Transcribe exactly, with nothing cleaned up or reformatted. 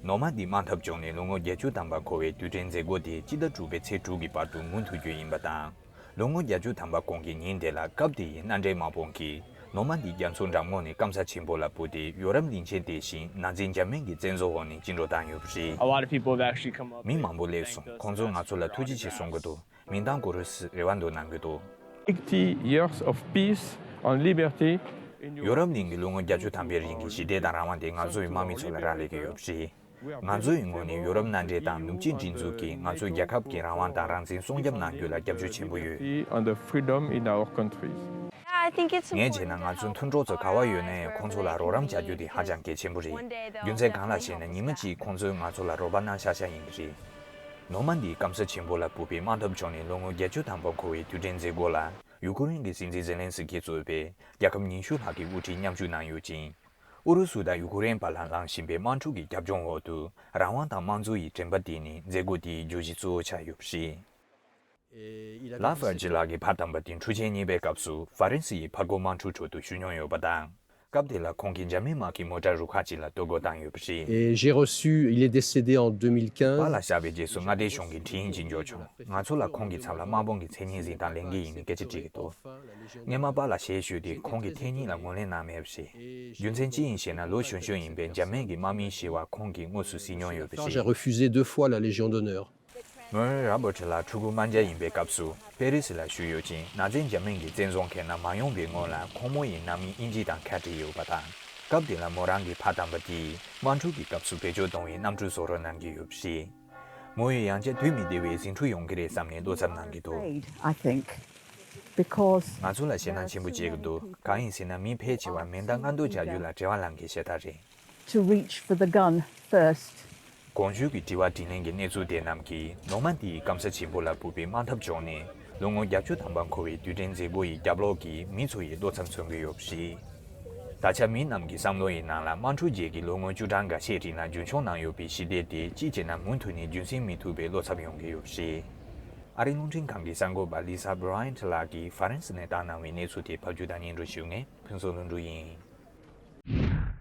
ནོར་མན་དི་དམག་འཐབ་བྱུང་ནས་ལོ་ངོ་བརྒྱད་ཅུ་ཐམ་པ་འཁོར་བའི་དུས་དྲན་མཛད་སྒོ་དེ་སྤྱི་ཟླ་དྲུག་པའི་ཚེས་དྲུག་གི་བར་དུ་མུ་མཐུད་རྒྱུ་ཡིན་པ་དང་། ལོ་ངོ་བརྒྱད་ཅུ་ཐམ་པ་གོང་གི་ཉིན་དེ་ལ་སྐབས་དེའི་མནའ་འབྲེལ་དམག་དཔུང་གིས་ནོར་མན་དིའི་རྒྱ་མཚོ་འགྲམ་ངོགས་ནས་སྐམ་ས་ཆེན་པོ་ལ་སྤོས་ཏེ། ཡོ་རབ་གླིང་ཆེན་དེ་བཞིན་ནཱ་ཛི་འཇར་མན་གྱི་བཙན་བཟོ་འོག་ནས་བཅིངས་འགྲོལ་བཏང་ཡོད་པ་རེད། A lot of people have actually come up. མི་མང་པོ་སླེབས་སོང་། ཁོང་ཚོས་ང་ཚོ་ལ་ཐུགས་རྗེ་ཆེ་གསུང་གི་འདུག་མིང་ཐང་གོ་རུ་སི་རེ་བ་འདོན་གནང་གི་འདུག eighty years of peace and liberty in Europe. ཡོ་རབ་གླིང་གི་ལོ་ངོ་བརྒྱད་ཅུ་ཐམ་པའི་རིང་གི་ཞི་བདེ་དང་རང་དབང་དེ་ང་ཚོའི་དམག་མི་ཚོ་ལ་རག་ལས་ཀྱི་ཡོད་པ་རེད། ང་ཚོའི་ངོས་ནས་ཡོ་རོབ་མནའ་འབྲེལ་དང་ནུབ་ཕྱོགས་སྒྲིག་འཛུགས་ཀྱིས་ང་ཚོའི་རྒྱལ་ཁབ་ཀྱི་རང་དབང་དང་རང་བཙན་སྲུང་སྐྱོབ་གནང་རྒྱུ་ལ་རྒྱབ་སྐྱོར་ཆེན་པོ་ཡོད། And the freedom in our countries. Yeah, I think it's ངས་བྱས་ན་ང་ཚོའི་མཐུན་གྲོགས་ཚོ་ག་བ་ཡོད་ན་ཡང་ཁོང་ཚོ་ལ་རོགས་རམ་བྱ་རྒྱུ་དེ་ཧ་ཅང་གལ་ཆེན་པོ་རེད། རྒྱུ་མཚན་གང་ལགས་ཤེ་ན་ཉི་མ་གཅིག་ཁོང་ཚོས་ང་ཚོ་ལ་རོགས་པ་གནང་ཤག་ཤག་ཡིན་གྱི་རེད། ནོར་མན་དིའི་སྐམ་ས་ཆེན་པོ་ལ་སྤོས་པའི་དམག་འཐབ་བྱུང་ནས་ལོ་ངོ་བརྒྱད་ཅུ་ཐམ་པ་འཁོར་བའི་དུས་དྲན་མཛད་སྒོ་ལ་ཡུ་ཀེ་རེན་གྱི་སྲིད་འཛིན་ཛེ་ལན་སི་ཀི་གཙོས་པའི་རྒྱལ་ཁབ་ཉི་ཤུ་ལྷག་གི་དབུ་ཁྲིད་མཉམ་ཞུགས་གནང་ཡོད་ཅིང་། ཨུ་རུ་སུ་དང་ཡུ་ཀེ་རེན་བར་ལ་ལངས་བཞིན་པའི་དམག་འཁྲུག་གི་རྒྱབ་ལྗོངས་འོག་ཏུ་རང་དབང་དང་དམངས་གཙོ་ཡི་དྲན་པ་དེ་ནི་མཛད་སྒོ་དེའི་བརྗོད་གཞི་གཙོ་བོ་ཆགས་ཡོད་པ་རེད། ལ་ཧྥར་ཇི་ལགས་ཀྱི་ཕ་དམ་པ་དེ་འཁྲུག་ཆེན་གཉིས་པའི་སྐབས་སུ་ཧྥ་རན་སི་ཡི་ཕར་རྒོལ་དམག་འཁྲུག་ཁྲོད་དུ་ཞུགས་མྱོང་ཡོད་པ་དང་། སྐབས་དེ་ལ་ཁོང་གིས་འཇར་མན་དམག་གི་མོ་ཊ་རུ་ཁག་ཅིག་ལ་གཏོར་རྒོལ་བཏང་ཡོད་པ་རེད། Et j'ai reçu, il est décédé en deux mille quinze. པཱ་ལགས་བཞག་པའི་རྗེས་སུ་མངའ་སྡེ་གཞུང་གི་འཕྲིན་ཡིག་ཅིག་འབྱོར་བྱུང་། ང་ཚོ་ལ་ཁོང་གི་ཚབ་ལ་དམག་དཔུང་གི་མཚན་སྙན་ཟིན་དང་ལེན་གྱི་ཡིན་ནི་སྐད་ཆ་དྲིས་ཀྱི་འདུག་སྔོན་མ་པཱ་ལགས་ཞལ་བཞུགས་ཏེ་ཁོང་གིས་ཐེངས་གཉིས་ལ་ངོས་ལེན་གནང་མེད་པ་རེད། རྒྱུ་མཚན་ཅི་ཡིན་ཞེ་ན་ལོ་གཞོན་གཞོན་ཡིན་པའི་འཇར་མན་གྱི་དམག་མིའི་ཞི་བར་ཁོང་གིས་དངོས་སུ་གཟིགས་མྱོང་ཡོད་པ་Charge a རེད། Refusé deux fois la Légion d'honneur. མོན་ར་བོ་ཊི་ལགས་ཕྲུ་གུ་དམར་འབྱར་ཡིན་པའི་སྐབས་སུ་པེ་རི་སི་ལ་བཞུགས་ཡོད་ཅིང་ནཱ་ཛི་འཇར་མན་གྱི་བཙན་རྫོང་ཁྱེར་ན་མ་ཡོང་བའི་སྔོན་ལ་ཁོང་མོ་ཡི་ནང་མི་དབྱིན་ཇི་དང་ཁ་བྲལ་ཡོད་པ་དང་། སྐབས་དེ་ལ་མོ་རང་གི་ཕ་དམ་པ་དེས་དམག་འཁྲུག་གི་སྐབས་སུ་བེད་སྤྱོད་གཏོང་བའི་གནམ་གྲུ་བཟོ་རོགས་གནང་གི་ཡོད་པ་རེད། མོ་ཡིས་ཡང་བསྐྱར་དུས་མི་བདེ་བའི་ཟིང་འཁྲུག་ཡོང་གི་རེད་བསམ་ནས་བློ་འཚབ་གནང་གི་འདུག Afraid, I think, because ང་ཚོ་ལ་ཞེད་སྣང་ཆེན་པོ་སྐྱེ་གི་འདུག་གང་ཡིན་ཟེར་ན་མི་ཕལ་ཆེ་བ་མེ་མདའ་སྔ་འདོན་བྱ་རྒྱུ་ལ་བྲེལ་བ་ལངས་མཁན་ཤ་སྟག་རེད། To reach for the gun first. གོང་ཞུས་ཀྱི་དྲི་བ་དྲིས་ལན་གྱི་གནས་ཚུལ་དེ་རྣམས་ཀྱིས་ནོར་མན་དིའི་སྐམ་ས་ཆེན་པོ་ལ་སྤོས་པའི་དམག་འཐབ་བྱུང་ནས་ལོ་ངོ་བརྒྱད་ཅུ་ཐམ་པ་འཁོར་བའི་དུས་དྲན་མཛད་སྒོ་ཡི་རྒྱབ་ལོགས་ཀྱི་མི་ཚོ་ཡི་བློ་འཚབ་མཚོན་གྱི་ཡོད་པ་རེད། ད་ཆ་མི་རྣམས་ཀྱི་བསམ་བློ་ཡི་ནང་ལ་དམག་འཁྲུག་རྗེས་ཀྱི་ལོ་ངོ་བཅུ་གྲངས་འགའ་ཤས་རིང་ལ་རྒྱུན་འཁྱོངས་གནང་ཡོད་པའི་ཞི་བདེ་དེ་གཅིག་བྱས་ན་མུ་མཐུད་ནས་རྒྱུན་སྲིང་མི་ཐུབ་པའི་བློ་འཚབ་ཡོང་གི་ཡོད་པ་རེད། ཨ་རིའི་རླུང་འཕྲིན་ཁང་གི་གསར་འགོད་པ་ལི་ས་བྷི་ར་ཡན་ཊི་ལགས་ཀྱིས་ཧྥ་རན་སི་ནས་བཏང་གནང་བའི་གནས་ཚུལ་དེ་ཕབ་སྒྱུར་དང་སྙན་སྒྲོན་ཞུ་མཁན་ཕུན་ཚོགས་ལྷུན་གྲུབ་ཡིན།